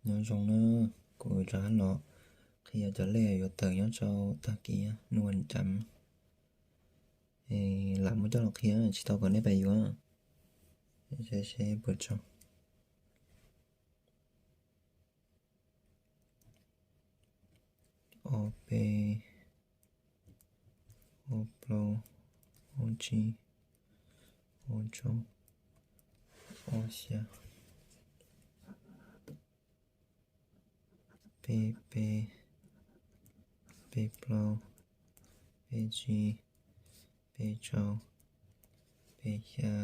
Nyob zoo na, kuv rov qab los qhia cov lej yuav tawm nyob rau tag kis nuj a cam. Lam muab coj los qhia tsis tau kom nej pais yuav. Seb seb puas tsaug. Ob peb, ob plaub, ob tsib, ob rau, ob xya, peb peb, peb plaub, peb tsib, peb rau, peb xya,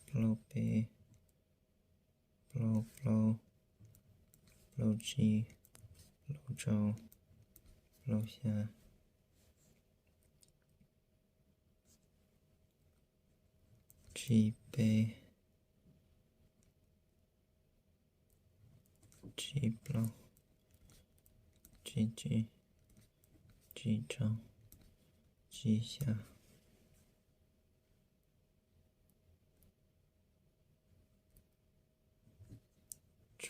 plaub peb, plaub plaub, plaub tsib, plaub rau, plaub xya, tsib peb, tsib plaub, tsib tsib, tsib rau, tsib xya,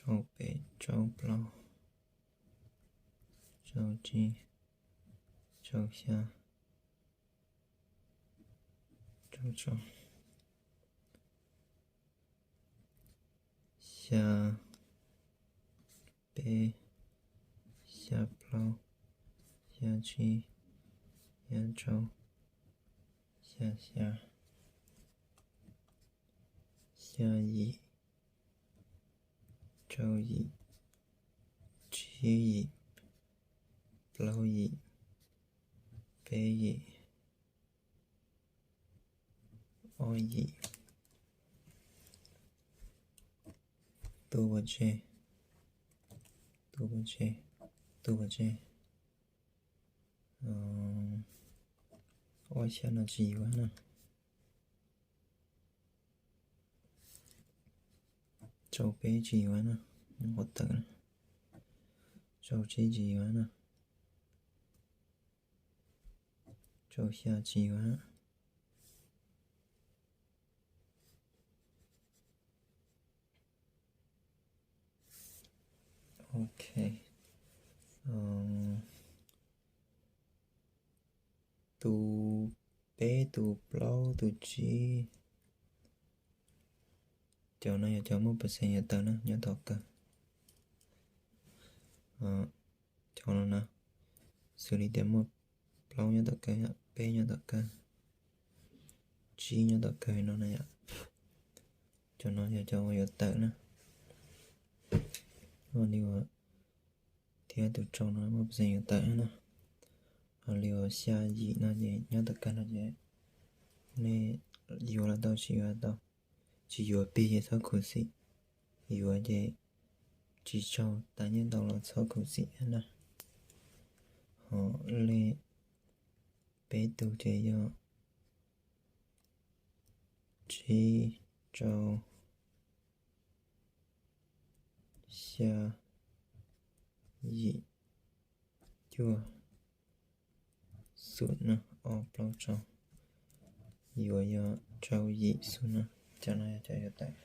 rau peb, rau plaub, rau tsib, rau xya, rau rau, xya peb, xya plaub, xya tsib, xya rau, xya xya, xya yim, rau yim, tsib yim, plaub yim, peb yim, ob yim, tu pov tseg, tu pov tseg, tu pov tseg, ob xya no tsis yuav na. Rau peb tsis yuav na, nyob qhov tawm na. Rau tsib tsis yuav na. Rau xya tsis yuav. Ok. Tus peb, tus plaub, tus tsib. Cov no yog cov muaj percent yuav tawm na, nyob tom kawg. Cov no na, xws li tias muaj plaub nyob tom kawg, peb nyob tom kawg, tsib nyob tom kawg no na yom. Cov no yog cov uas yuav tawm na. Ho li uas thiab tus rau no muaj percent yuav tawm na. Ho li uas xya yim no ces nyob tom kawg no ces nej yuav los tau, tsis yuav tau. Tsis yuav plig ces txhob khuv xim, yuav ces tsis tsaug tas nyiaj ntau los txhob khuv xim na. Ho lej peb tus ces yog tsib, rau, xya, yim, cuaj, xum na, ob plaub rau, yuav yog rau yim xum na. Cov no yog cov yuav tawm.